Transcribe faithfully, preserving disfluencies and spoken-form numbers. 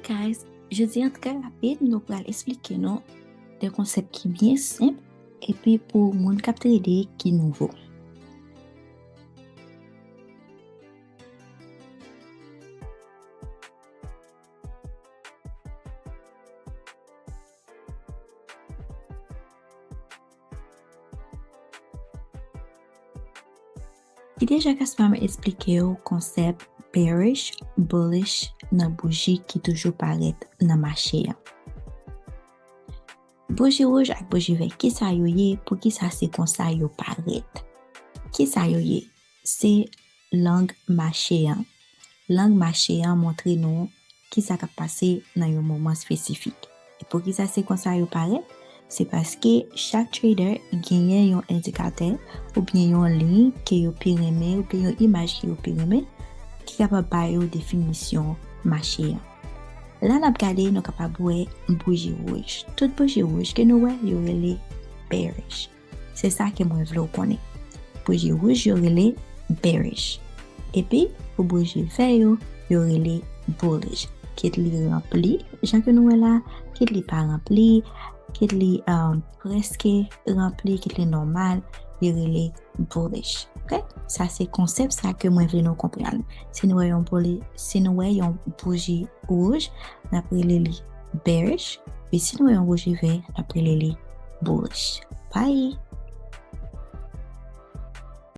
Guys, jodi an trè rapid, nou pral esplike nou de konsèp ki byen senp, epi pou moun k ap trede ki nouvo. Kite Jacques Palm esplike w konsèp bearish, bullish nan bouji ki toujou parèt nan mache an. Bouji wouj ak bouji vè, kisa yo ye? Poukisa se konsa yo parèt? Kisa yo ye? Se lang mache an. Lang mache an montre nou kisa k ap pase nan yon moman espesifik. E poukisa se konsa yo parèt? Se paske chak trader genyen yon endikatè oubyen yon liy ke yo pi renmen oubyen yon imaj ke yo pi renmen ki kapab ba yo definisyon mache an. La n ap gade, nou kapab wè bouji wouj. Tout bouji wouj ke nou wè, yo rele bearish. Se sa ke mwen vle w konnen. Bouji wouj yo rele bearish. Epi, pou bouji vè yo, yo rele bullish. Kit li ranpli, jan ke nou wè la, kit li pa ranpli, kit li um, prèske ranpli, kit li nòmal, yo rele bullish. Ok? Sa se konsèp sa ke mwen vle nou konprann. Si nou wè yon bouji, si nou wè yon bouji wouj, n ap rele li bearish. Epi si nou wè yon bouji vè, n ap rele li bullish. Bye!